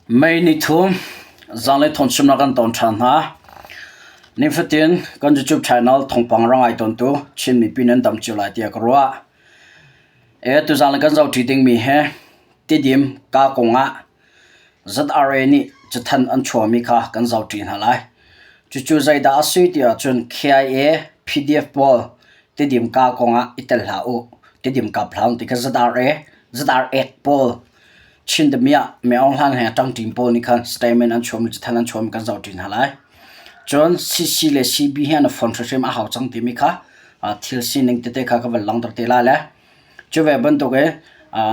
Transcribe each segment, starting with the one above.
May nithum zanlei thawngchimnak kan ton ṭhan hna. Nifatin kan YouTube channel thawngpang ra ngai tawntu Chin mipi nan dam cio lai tiah ka ruah. E tuzan kan zohṭi dingmi hi Tidim ka kongah ZRA nih cathanh an chuahmi kha kan zohṭi hna lai. Cucu zeidah a si ti ahcun KIA PDF pawl Tidim ka kongah i tel hlah u. Tidim kap hlah u ti kha ZRA ZRA pawl Chin damiah Mei Aung Hlaing he ṭangṭin pawl nih khan statement an chuahmi cathanh an chuahmi kan zohṭi hna lai. Cun CC le CB hi an i fon hrimhrim a hau cang timi kha thil sining tete kha ka van langhter te lai le cu ve bantuk i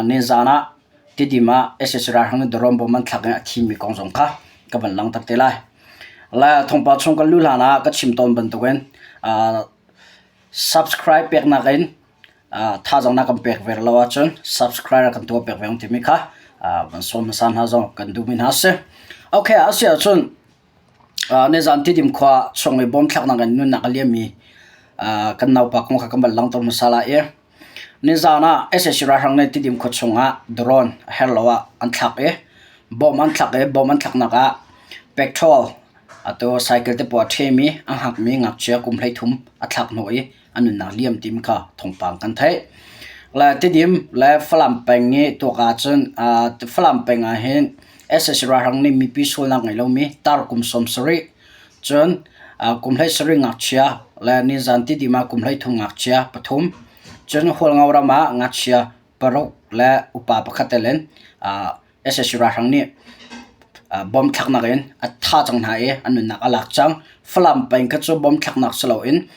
nizan ah Tidim ah sac ralhrang nih drone bom an thlak i a thimi kong zong kha ka van langhter te lai. Le thawngpang chung kan luh hlan ah ka chim tawn bantukin subscribe peknak in thazaang na kan pek ve lo ahcun subscribe kan tuah pek ve timi kha van sawm hmasa hna zong kan duhmi hna si. Okay, a si ahcun nizan Tidim khua chung i bom thlaknak in nunnak a liammi kan naupa kong kha kan van langhter hmasa lai i nizan ah sac ralhrang nih Tidim khua chungah drone a her lo ah an thlak i bom an thlak i bom an thlaknak ah petrol atu cycle te pawl a ṭhemi a hngakmi ngakchia kum 13 a thlak hnawh i a nunnak liam tim kha thawngpang kan theih. Le Tidim le Falam peng i tuak ahcun Falam peng ah hin sac ralhrang nih mipi sualnak ngei lomi tar kum 70 cun kum 17 ngakchia le nizan Tidim ah kum 13 ngakchia pathum cun Hualngo ram ah ngakchia paruk le upa pakhat tel in sac ralhrang nih bomb thlaknak in a thah cang hna i an nunnak a lak cang. Falam peng kha cu bomb thlaknak si loin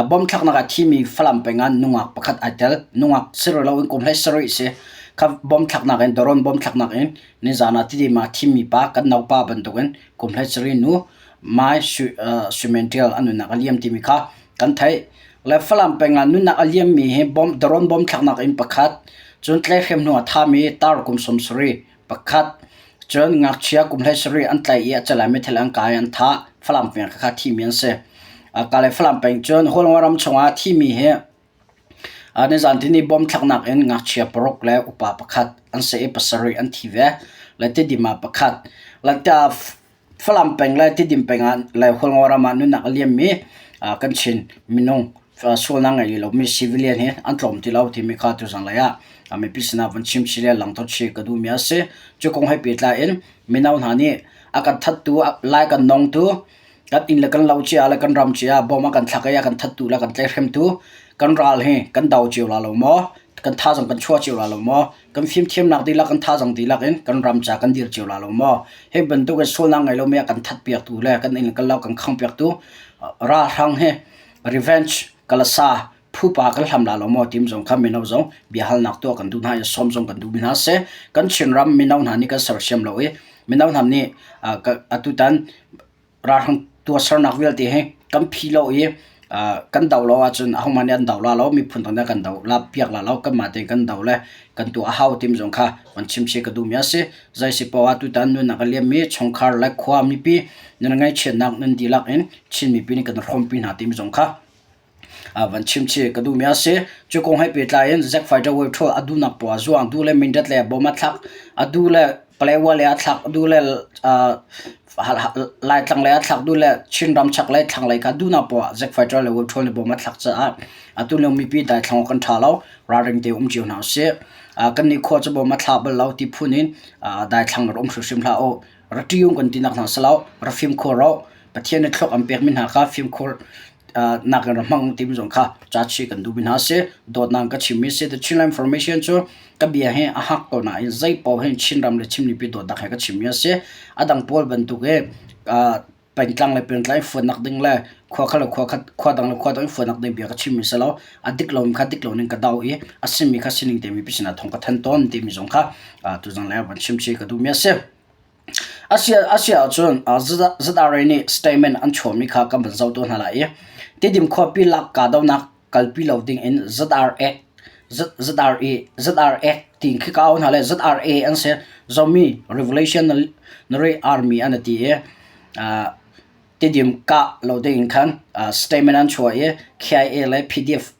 bomb thlaknak ah thimi Falam peng ah nungak pakhat ai tel. Nungak si rih loin kum 17 si. Kha bomb thlaknak in drone bomb thlaknak in nizan ah Tidim ah thimi pa kan naupa bantukin kum 17 nu Mai Sumenṭial a nunnak a liam timi kha kan theih. Le Falam peng ah nunnak a liammi hi bomb drone bomb thlaknak in pakhat, cun tlaihhrem hnu ah thami tar kum 70 pakhat, cun ngakchia kum 17 an tlaih i a calai meithal an kai an thah. Falam peng kha thimi an si. Ka le Falam peng cun Hualngo ram chungah thimi hi nizan tini bomb thlaknak in ngakchia paruk le upa pakhat an si i pasarih an thi ve. Le Tidim ah pakhat. Le Falam peng le Tidim peng ah le Hualngo ram ah nunnak a liammi kan Chin minung sualnak ngei lomi civilian hi an tlawm ti lo timi kha tuzan lei ah mipi sinah van chim chih le langhter chih ka duhmi a si. Cu kong he pehtlai in mino hna nih a kan thattu, lai kan nongtu, kan inn le kan lo cia le kan ram cia bom a kan thlak i a kan thattu le a kan tlaihhremtu kan ral hi kan do cio la lo maw? Kan thazaang kan chuah cio la lo maw? Kan fimthiamnak dihlak kan thazaang dihlak in kan ram ca kan dir cio la lo maw? Hi bantuk in sualnak ngei lomi a kan thatpiaktu le kan inn kan lo kan khangpiaktu ralhrang hi revenge kalasa phupa kan hlam la lo maw tim zong kha mino zong biahalnak tuah kan duh hna i sawm zong kan duh mi hna seh. Kan Chinram mino hna nih kan sersiam lo i mino hna nih atutan ralhrang tuahsernak vialte hi kan phi lo i kan do lo ahcun ahohmanh nih an do la lo, miphun dang nih an kan do la piak la lo, kanmah tein kan do le kan tuah a hau timi zong kha van chimchih ka duhmi a si. Zei si paoh ah tutan nunnak a liammi chungkhar le khua mipi nan ngaihchiatnak nan dihlak in Chin mipi nih kan hrawmpi hna timi zong kha van chimchih ka duhmi a si. Cu kong he pehtlai in Zack Fighter Wave Troll a duhnak poah zuang duh le Mindat le bom a thlak, a duh le Palewa le a thlak, a duh le Laitlang le a thlak, duh le Chinram chaklei thlanglei kha duhnak poah Zack Fighter le Wave Troll nih bom a thlak caah atu lio mipi daithlang awk kan ṭha lo. Ralring te um cio hna usih. Kannih khua cu bom a thla bal lo ti phun in daithlang rak um hrimhrim hlah u. Ra ṭiung kan tinak hna si lo. Ra fimkhur u. Pathian nih thluak an pekmi hna kha fimkhur nak in ra hmang timi zong kha ca chih kan duhmi hna a si. Dawtnak ka chimmi si. The Chinland Information cu ka bia hi a hak ko nain zei paoh hin Chinram le Chin mipi dawtnak he ka chimmi a si. A dang pawl bantuk i pengtlang le pengtlang i fuannak ding le khua khat le khua khat khua dang le khua dang i fuannak ding bia ka chimmi si lo. A dik lomi kha dik lo ning ka do i a simi kha sining te mipi sinah thawng ka thanh tawn timi zong kha tuzang le van chim chih ka duhmi a si. A si ahcun ZRA nih statement an chuahmi kha kan van zoh tuah hna lai i Tidim khuapi lak kahdohnak kalpi lo ding in ZRA ZRA tiin khi ka au hna le ZRA an si. Zomi Revolutionary Army an ti i Tidim kah lo ding in khan statement an chuah i KIA le PDF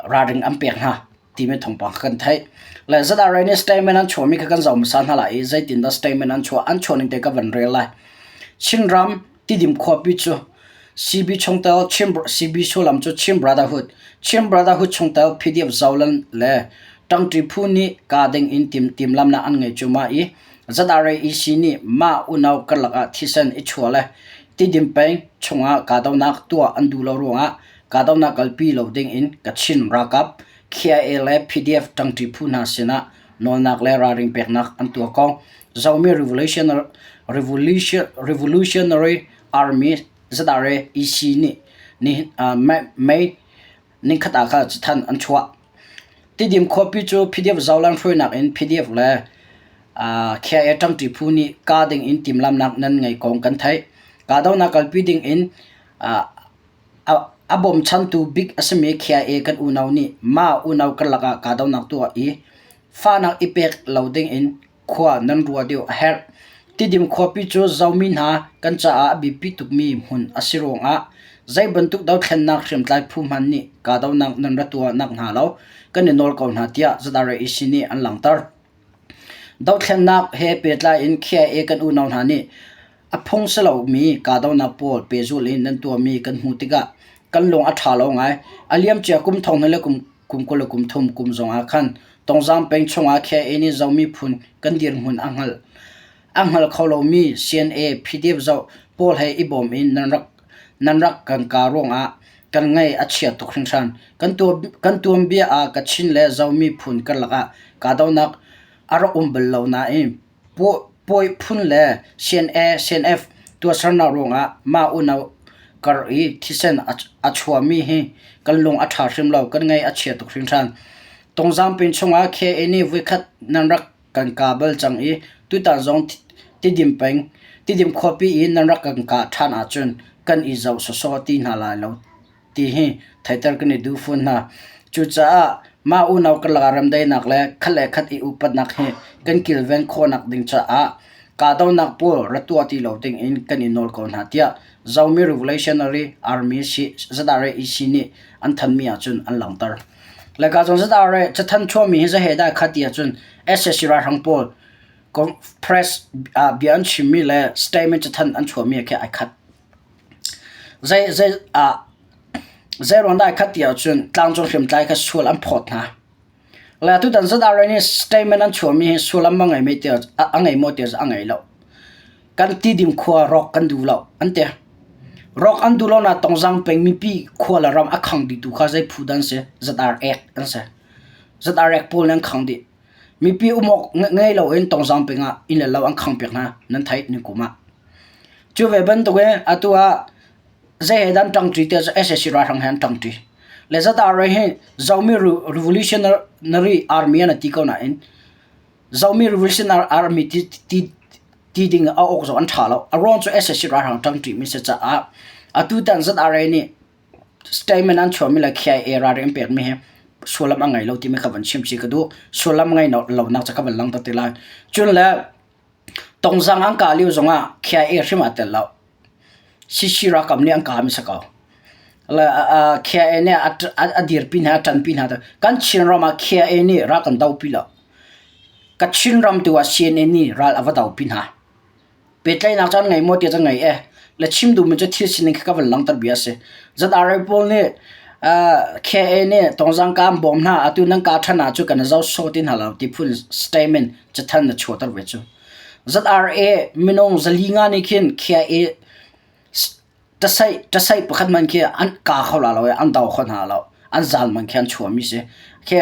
ralring an pek hna. timi thawngpang kha kan theih. Le ZRA nih statement an chuahmi kha kan zoh hmasa hna lai i zeitindah statement an chuah, an chuah ning te ka van rel lai. Chinram Tidim khuapi cu CB chungtel Chin CB sullam cu Chin Brotherhood, Chin Brotherhood chungtel PDF Zoland le ṭangṭi phu nih kaa ding in tim timhlamnak an ngei cuahmah i ZRA EC nih mah unau karlak ah thisen i chuah le Tidim peng chungah kahdohnak tuah an duh lo ruangah kahdohnak kalpi lo ding in Kachin ralkap KIA le PDF ṭangṭi phu hna sinah nawlnak le ralring peknak an tuah kong Zomi Revolutionary Army ZRA EC nih May nikhat ah khan cathanh an chuah. Tidim khuapi cu PDF Zoland hruainak in PDF le KIA ṭangṭi phu nih kaa ding in timhlamhnak nan ngei kong kan theih. Kahdohnak kalpi ding in A bawmchantu bik a simi KIA kan unau nih mah unau karlak ah kahdohnak tuah i fahnak i pek lo dingin khua nan ruah deuh a herh. Tidim khuapi cu Zomi hna kan caah a biapi tukmi hmun a si ruangah zei bantuk dothlennak hriamtlai phu hmanh nih kahdohnak nan ra tuah nakhnga lo kan i nawl ko hna tiah ZRAC nih an langhter. Dothlennak he pehtlai in KIA kan unau hna nih A phung si lomi kahdohnak pawl pehzulh in nan tuahmi kan hmuh tikah kan lung a ṭha lo ngai. A liamcia kum thong hnih le kum 20 le kum thum kum zongah khan Tongzang peng chungah KIA nih Zo miphun kan dirhmun a hngalh. A hngal kho lomi CNA, PDF zoh pawl he i bawm in nan rak nan rak kan kah ruangah kan ngaih a chia tuk hringhran. Kan tuah kan tuanbia ah Kachin le Zo miphun karlak ah kahdohnak a rak um bal lo nain Puai phun le CNA, CNF tuahsernak ruangah mah unau kar i thisen a chuahmi hi kan lung a ṭha hrim lo, kan ngaih a chia tuk hringhran. Tungzang pin chungah KA nih voikhat nan rak kan kah bal cang i tutan zong Tidim peng, Tidim khuapi i nan rak kan kah ṭhan ahcun kan i zoh sawsawh ti hna lai lo. ti hi theiter kan i duh fawn hna. Cucaah mah unau karlak ah remdaihnak le khat le khat i upatnak hi kan kilven khawhnak ding caah kahdohnak pawl ra tuah ti lo ding in kan i nawl ko hna tiah Zomi Revolutionary Army ZRA EC nih an thanmi ahcun an langhter. Le ka zong ZRA cathanh chuahmi hi zahe dah khat ti ahcun SAC ralhrang pawl press bia an chimmi le statement cathanh an chuahmi khi ai khat. Zeiruang dah khat ti ahcun tlangcung hriamtlai kha sual an phawt hna. Le atutan ZRA nih statement an chuahmi hi sullam a ngei mei ti a ngei maw ti a ngei lo. Kan Tidim khua rawk kan duh lo an ti. Rawk an duh lo na Tongzang peng mipi khua le ram a khang dihtu kha zei phu dah an si? ZRA an si. ZRA pawl nih an khang dih. Mipi um awk ngei loin Tongzang peng ah inn le lo an khang piak hna nan theih ni kum ah. Cu ve bantuk in atu ah zei he dah an ṭangṭi tiah sac ralhrang he an ṭangṭi. Le ZRA hi Zomi Revolutionary Army an ti ko nain Zomi Revolutionary Army ti, ti, ti ding a awk zong an ṭha lo. A ruang cu sac ralhrang ṭangṭi mi si caah atu tan ZRA nih statement an chuahmi le KIA ralring an pekmi hi sullam a ngei lo timi kha van chim chih ka duh. Sullam ngei lonak cu ka van langhter te lai. Cun le Tongzang an kah lio zongah KIA hrim aa tel lo. CC ralkap nih an kah mi si ko. Le KIA nih a dirpi hna, a ṭanpi hna. Kan Chinram ah KIA nih ral kan dopi lo. Ka Chinram tu ah CNA nih ral a va dopi hna. Pehtlaihnak cu an ngei maw ti cu an ngei e. Le chim duhmi cu thil sining khi ka van langhter bia a si. ZRA pawl nih KA nih Tongzang ka an bawm hna, atu nan kah ṭhan ahcun kan i zoh sawh ti hna lo ti phun statement cathanh na chuahter ve cu. ZRA minung 500 nih khin KIA Ṭasaih ṭasaih pakhat hmanh khi an kaa kho la lo i an do kho hna lo. An zal man khi an chuahmi si. Khi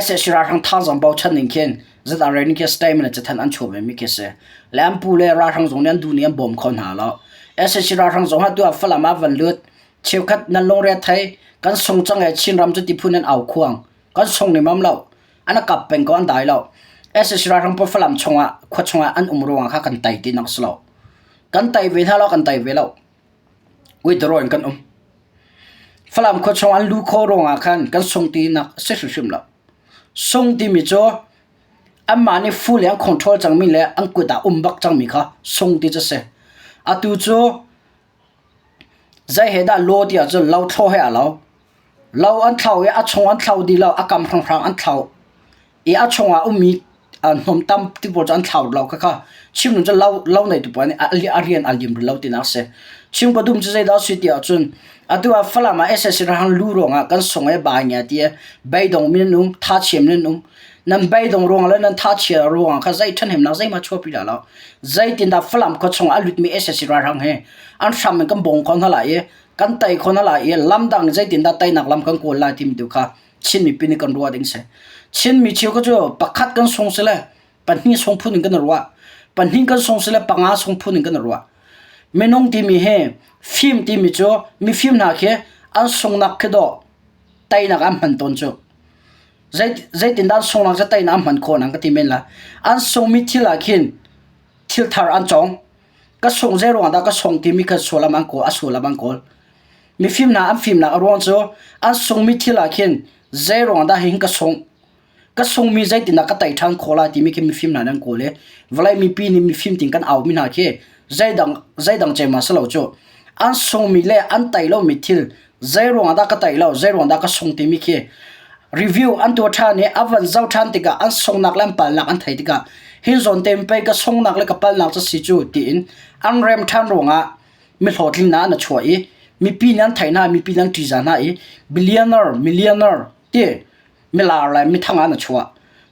sac ralhrang thazaang bochan ning khin ZRA nih khi statement le cathanh an chuah vemi khi si. Le an pu le ralhrang zong nih an duh ning an bawm kho hna lo. sac ralhrang zong ah tu ah Falam ah van lut. Cheukhat nan lungre thei kan sung cang e Chinram cu ti phun an au khuang. Kan sung nemam lo. An a kap peng ko an dai lo. sac ralhrang pawl Falam chungah khua chungah an um ruangah kha kan tai ti nak si lo. Kan tai ve hna lo kan tai ve lo. Withdraw in kan um. Falam khua chung an lu kho ruangah khan kan sung ti nak si hrimhrim lo. Sung timi cu anmah nih fully an control cangmi le an kut ah um bak cangmi kha sung ti cu si. Atu cu zei he dah law ti ahcun lothlo he aa lo. Lo an thlo i a chung an thlo dih lo, a kam hrawnghrang an thlo i a chungah ummi hnawmtam ti pawl cu an thlau lo khakha. Chim cu lo lo neitu pawl nih a rian a lim rih lo tinak a si. Chim ka dum cu zeidah a si ti ahcun atu ah Falam ah sac ralhrang lu ruangah kan sung i ba ngia ti i beidong mi nan um, thachiam nan um. Nan beidong ruangah le nan thachia ruangah kha zei ṭhahnemnak zeihmanh chuahpi dah lo. Zeitindah Falam khua chungah a lutmi sac ralhrang hi an hram in kan bawng kho hna lai i kan tei kho hna lai i lamdang zeitindah teinak lam kan kawl lai timi tu kha Chin mipi nih kan ruah ding si. Chin mi cheu cu pakhat kan sung si le pahnih sung phun in kan ruah. Pahnih kan sung si le panga sung phun in kan ruah. Minung timi hi fim timi cu mifim hna khi an sungnak khi dawh teinak an hman tawn cu. Zeitindah an sungnak cu teinak an hman khawh nang ka ti men la. An sungmi thil ah khin thil thar an cawng. Ka sung zei ruang dah ka sung timi kha sullam an kawl, a sullam an kawl. Mifim hna an fimnak a ruang cu an sungmi thil ah khin zei ruang dah hihin ka sungh? Ka sungmi zeitindah ka tei ṭhan khawh lai timi khi mifim hna nih an kawl i vawlei mipi nih mifim tiin kan aumi hna khi zeidang zeidang cema si lo cu an sungmi le an tei lomi thil zei ruang dah ka tei lo, zei ruang dah ka sung timi khi review an tuah ṭhan i a van zoh ṭhan tikah an sunghnak le an palnak an theih tikah hi zawn te pei ka sunghnak le ka palnak cu si cu tiin an rem ṭhan ruangah mi hlawhtlinnak na chuah i mipi nih an theih hna mipi nih an ṭihzah hna i billionaire millionaire ti milar le mithang ah na chuah.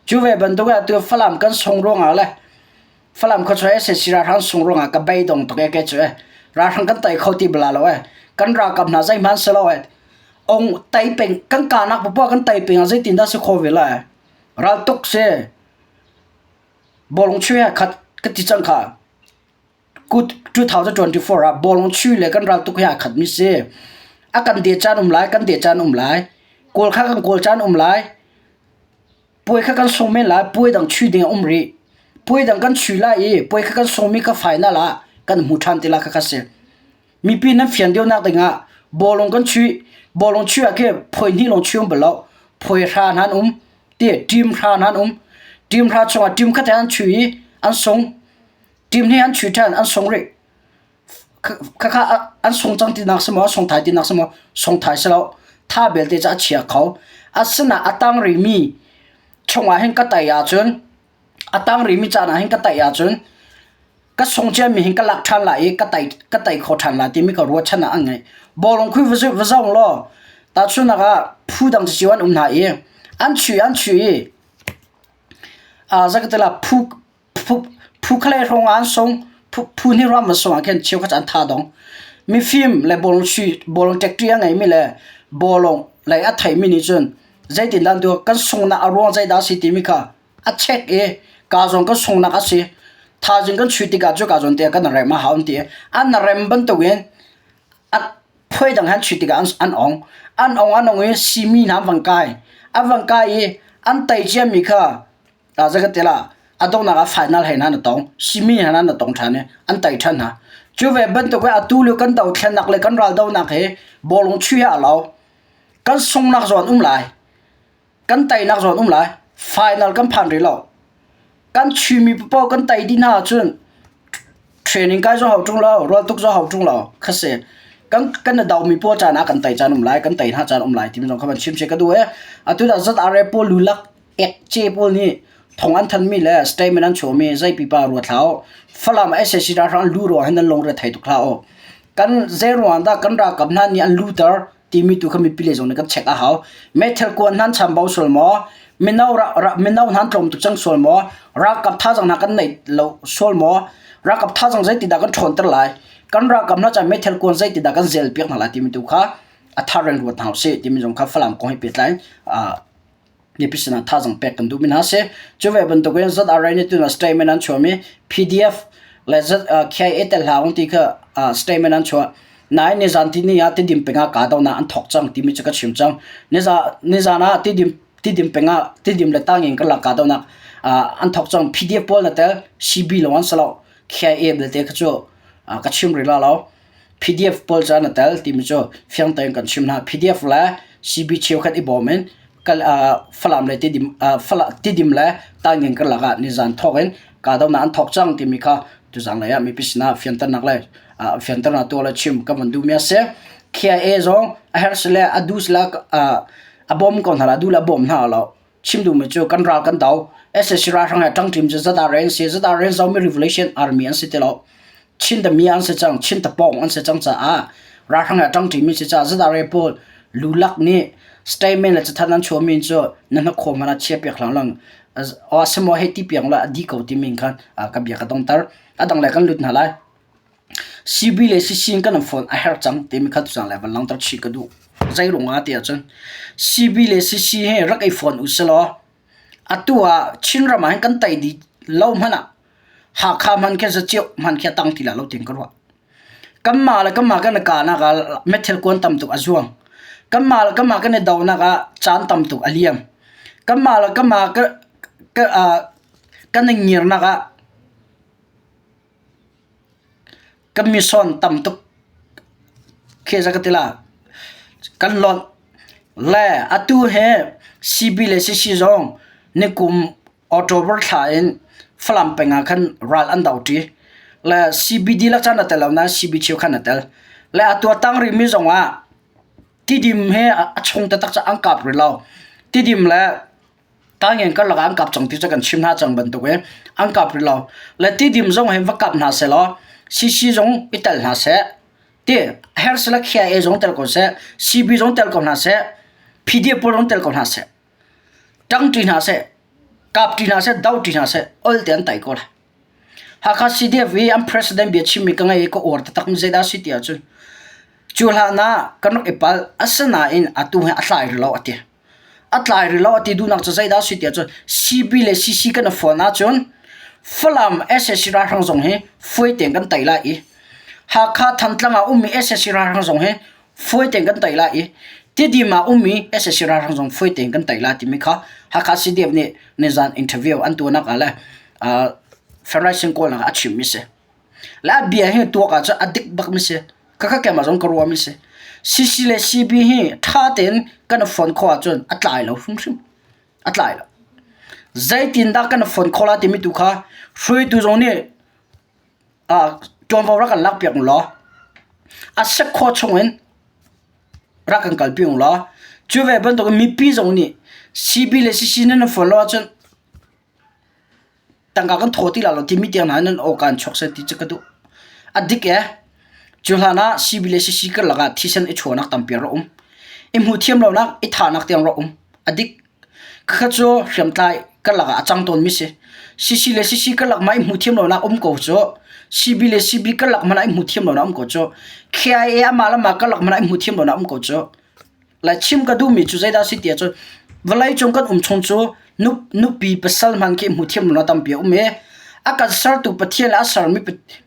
Cu ve bantuk ah tu Falam kan sung ruangah le Falam khuachuah sac ralhrang sung ruangah ka beidong tuk e ke cu e ralhrang kan tei kho ti bala lo e kan ralkap hna zeihmanh si lo e ong tei peng kan kahnak popoh kan tei peng ah zeitin dah si kho ve la e ral tuk si bawlung chuih he khat ka ti cang kha 2024 ah bawlung chuih le kan ral tuk he aa khatmi si. A kan de caan um lai, kan de caan um lai. Kawl kha kan kawl caan um lai. Puai kha kan sung men lai, puai dang chuih ding a um rih. Puai dang kan chuih lai i puai kha kan sungmi kha final ah kan hmu ṭhan ti lai kha kha si. Mipi nan fian deuhnak dingah bawlung kan chuih. Bawlung chuih ah khi phuai hnih lawng chuih um bal lo. Phuai hra hna an um. Ti team hra hna an um. Team hra chungah team khat he an chuih i an sung. Team nih an chuih ṭhan, an sung rih. Khakha an sung cang tinak si maw, sung thai tinak si maw, sung thai si lo. Tha belte cu a chia kho. Asinain a tang rihmi chungah hin ka tai ahcun, a tang rihmi caan ah hin ka tai ahcun, ka sung ciami hin ka lak ṭhan lai i ka tai, ka tai kho ṭhan lai timi ka ruahchan ah an ngei. Bawlung khui va zong law, tahchunhnak ah phu dang cio an um hna i an chuih an chuih i, zakatela phu Phu khalei hrawng ah an sung. Phu hnih ruam an sung ah khin cheukhat cu an tha dong. Mifim le bawlung sui bawlung ṭekṭi a ngeimi le bawlung lei a theimi nih cun zeitindah an kan sunghnak a ruang zeidah a si timi kha a check i ka zawn kan sunghnak a si. Thaizing kan chuih tikah cu ka zawn te ah kan rem a hau an ti i an rem bantukin a phuai dang han chuih tikah an ong. An ong an ong i simi hna an van kai. An van kai i an tei ciami kha Zeikatila a donghnak ah final he hna na tong, simi hna na tong ṭhan i an tei ṭhan hna. Cu ve bantuk in atu lio kan dothlennak le kan raldonak hi bawlung chuih ah a lo. Kan sunghnak zawn um lai. Kan teinak zawn um lai. Final kan phan rih lo. Kan chuihmi paoh kan tei dih hna ahcun Training kai zong hau ṭung lo, rual tuk zong hau ṭung lo. Kha si. Kan kan i domi pawl caan ah kan tei caan um lai, kan tei hna caan um lai timi zong kha van chim che ka duh e. Atu dah ZRA pawl lulak ek ce pawl nih thong an thanmi le statement an chuahmi zei pipa ruat hlah u. Falam sac ralhrang lu ruang hin nan lungre thei tuk hlah u. Kan zei ruang dah kan ralkap hna nih an luter timi tu kha mipi le zong nih kan check a hau. Meithal kuan hnan chambau sual maw? Mino ra, mino hnan tlawm tuk cang sual maw? Ralkap thazang hna kan neih lo sual maw? Ralkap thazang zeitidah kan ṭhawnter lai? Kan ralkap hna caan meithal kuan zeitidah kan zel piak hna lai timi tu kha a thar in ruat hna usih timi zong kha Falam kong he pehtlai mipi sinah thazang pek kan duhmi hna si. Cu ve bantukin ZRA nih tuna statement an chuahmi PDF le KIA tel hlah ung ti kha statement an chuah. Nain nizan tini ah Tidim peng ah kahdohnak an thawk cang timi cu ka chim cang. Nizan ah Tidim Tidim peng ah Tidim le Tangin karlak kahdohnak an thawk cang. PDF pawl na tel CB lawng an si lo. KIA belte kha cu ka chim rih la lo. PDF pawl cu an i tel timi cu fiang tein kan chim hna. PDF le CB cheukhat i bawm in Falam le Tidim, Tidim le Taingen karlak ah nizan thawk in kahdohnak an thawk cang timi kha tuzan lei ah mipi sinah fianternak le fianternak tuah le chim kan van duhmi a si. KIA zong a herh sile a duh sile a bawm ko hna la, a duh le a bawm hna lo. Chim duhmi cu kan ral kan do. SAC ralhrang he ṭangṭim cu ZRA an si. ZRA Zomi Revolution Army an si ti lo. Chin tami an si cang, Chin tapawng an si cang caah ralhrang he ṭangṭimi si caah ZRA pawl lulak nih statement le cathanh an chuahmi cu na hnakhaw hmanh ah chia piak hlang lang aw semaw hei ti piang la a di ko timi khan ka bia ka dongter. A dang le kan lut hna lai. CB le CC in kan phone a herh cang timi kha tucang le van langhter chih ka duh. Zei ruangah ti ahcun CB le CC hi rak i phone u selaw atu ah Chinram ah hin kan tai dih lo hmanh ah Hakha hmanh khi zacioh hmanh khi a tang ti lai lo tiin ka ruah. Kanmah le kanmah kan i kahnak ah methil kuan tam tuk a zuang. Kanmah le kanmah kan i donak ah caan tam tuk a liam. Kanmah le kanmah kan i ngirnak ah Kan mission tam tuk khi za ka ti la. Kan lonh le atu hi CB le CC zong nikum October thla in Falam peng ah khan ral an do ṭi. Le CB dihlak caan a tel lo nain CB cheu khan a tel. Le atu a tang rihmi zong ah Tidim he a chung taktak cu an kap rih lo. Tidim le Tangin karlak ah an kap cang ti cu kan chim hna cang bantuk in an kap rih lo. Le tidim zong hin va kap hna sehlaw CC zong i tel hna seh. Ti her sila KIA zong tel ko seh, CB zong tel ko hna seh, PDF pawl zong tel ko hna seh. Ṭang ṭi hna seh, kap ṭi hna seh, do ṭi hna seh, ol te an tai ko lai. Hakha CDF i an president bia chimmi ka ngei i ka uar taktak mi zeidah a si ti ahcun cu hlan ah kan rak i palh asinain atu hi a tlai rih lo a ti. A tlai rih lo a ti duhnak cu zeidah a si tiah cun CB le CC kan i fonh ahcun Falam sac ralhrang zong hi fawi tein kan tei lai i Hakha Thantlang ah ummi sac ralhrang zong hi fawi tein kan tei lai i Tidim ah ummi sac ralhrang zong fawi tein kan tei lai timi kha Hakha CDF nih nizan interview an tuahnak ah le uh, fundraising kawlnak ah a chimmi si. Le a bia hi tuak ahcun a dik bakmi si. Khakha keimah zong ka ruahmi si. CC le CB hi ṭha tein kan i fonh khawh ahcun a tlai lo hrimhrim. A tlai lo. Zeitindah kan i fonh khawh lai timi tu kha hruaitu zong nih uh, ṭuanvo rak kan lakpiak u law a sek khawh chungin rak kan kalpi u law cu ve bantukin mipi zong nih CB le CC nan i fonh lo ahcun Tangka kan thaw ti lai lo timi tiang hna nan aw kaan chuak seh ti cu ka duh. A dik ee. Cu hlan ah CB le CC karlak ah thisen i chuahnak tampi a rak um. I hmuh thiam lonak, i thahnak tiang rak um. A dik. Khakha cu hriamtlai karlak ah a cang tawnmi si. CC le CC karlak ma i hmuh thiam lonak um ko cu. CB le CB karlak hmanh ah i hmuh thiam lonak um ko cu. KIA amah le amah karlak hmanh ah i hmuh thiam lonak um ko cu. Lai chim ka duhmi cu zeidah a si ti ahcun vawleicung kan um chung cu nupi pasal hmanh khi hmuh thiam lo tampi a um i a kan sertu Pathian le a sermi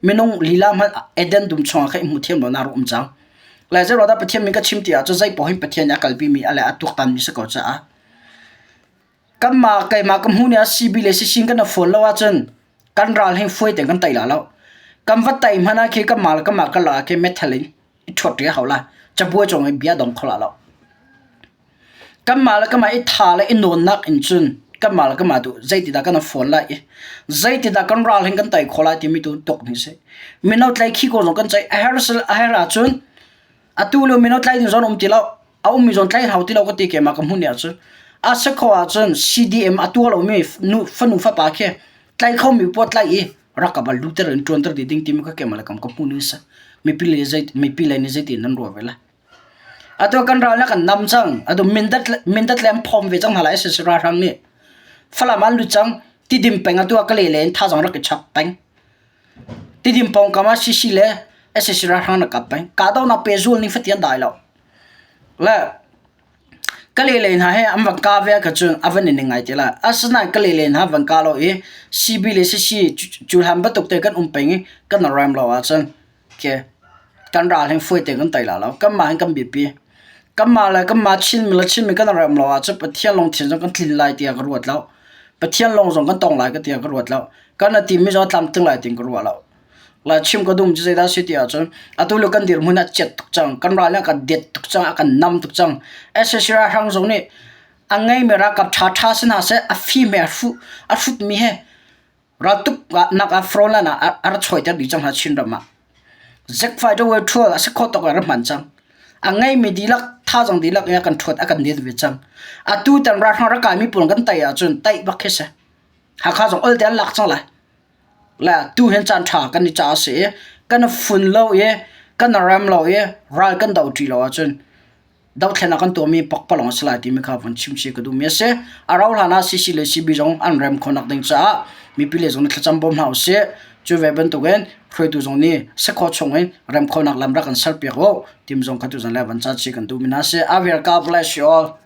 minung lila hmanh Eden dum chungah khan i hmuh thiam lonak a rak um cang. Lai zeiruang dah Pathian min ka chim ti ahcun zei paoh hin Pathian nih a kalpimi a le a tuaktanmi si ko caah kanmah keimah ka hmuh ni ah CB le CC kan i fawn lo ahcun kan ral hi fuai tein kan tei la lo. Kan va tei hmanh ah khi kanmah le kanmah karlak ah khi metal in i ṭhuat ṭi a hau lai. Cabuai cung i bia dong kho la lo. Kanmah le kanmah i tha le i nawnnak in cun kanmah le kanmah tu zeitidah kan i fawn lai i zeitidah kan ral hin kan tei khawh lai timi tu tuk ni si. Mino tlai khi ko zong kan ceih a her a her ahcun atu lio mino tlai ding zong um ti lo a ummi zong tlai hau ti lo ka ti keimah ka hmuh ni ahcun a si kho ahcun CDM a tuah lomi nu fanu fapa khi tlai khomi poah tlai i rak ka bal luter in ṭuanter dih ding timi kha keimah le kam ka hmuh ning si. Mipi le zei mipi le nih zeitin nan ruah ve lai. Atu kan ral na kan nam cang. Atu mindat mindat le an phom ve cang hna lai SSC ralhrang nih. Falam an lut cang. Tidim peng atu ah ka le le in thazang rak i chap peng. Tidim pawngkam ah CC le SSC ralhrang na kap peng. Kahdohnak pehzul ning fatian dai lo. Le Ka lele hna he an van kah ve ahkhan cun a van i ning ngai te lai. Asinain ka lele hna van kah lo i CB le CC cu hlan bantuk te kan um peng i kan i rem lo ahcun khi kan ral hin fawi tein kan tei lai lo. Kanmah hin kan biapi. Kanmah le kanmah Chinmi le Chinmi kan i rem lo ahcun Pathian lungthin zong kan tlin lai tiah ka ruat lo. Pathian lawng zong kan tong lai ka tiah ka ruat lo. Kan i timmi zong a tlamtling lai tiin ka ruah lo. La chim ka dum cu zeidah si ti ahcun atu lio kan dirhmun a chiat tuk cang. Kan ral nih a kan det tuk cang, a kan nam tuk cang. Sac ralhrang zong nih a ngeimi ralkap ṭhaṭha si hna seh, a fim he a hruh a hrutmi he raltuk nak ah frontline ah a ra choiter dih cang hna Chinram ah. Jet fighter way ṭhual a si khawh tawk in a ra hman cang. A ngeimi dihlak thazaang dihlak in a kan ṭhuat a kan det ve cang. Atu tan ralhrang rak kaimi pawl kan tei ahcun taih bak khi si. Hakha zong olte an lak cang lai. Le tu hin caan ṭha kan i ca a si i kan fun lo i kan rem lo i ral kan do ṭi lo ahcun dothlennak kan tuahmi pakpalawng a si lai timi kha vun chim chih ka duhmi a si. A rauh hlan ah CC le CB zong an rem khawhnak ding caah mipi le zong nih thlacam bawm hna usih. Cu ve bantukin hruaitu zong nih sakhua chungin rem khawhnak lam rak kan serpiak u. Tim zong kha tuzan le van ca chih kan duhmi hna a si. Avir God bless you all.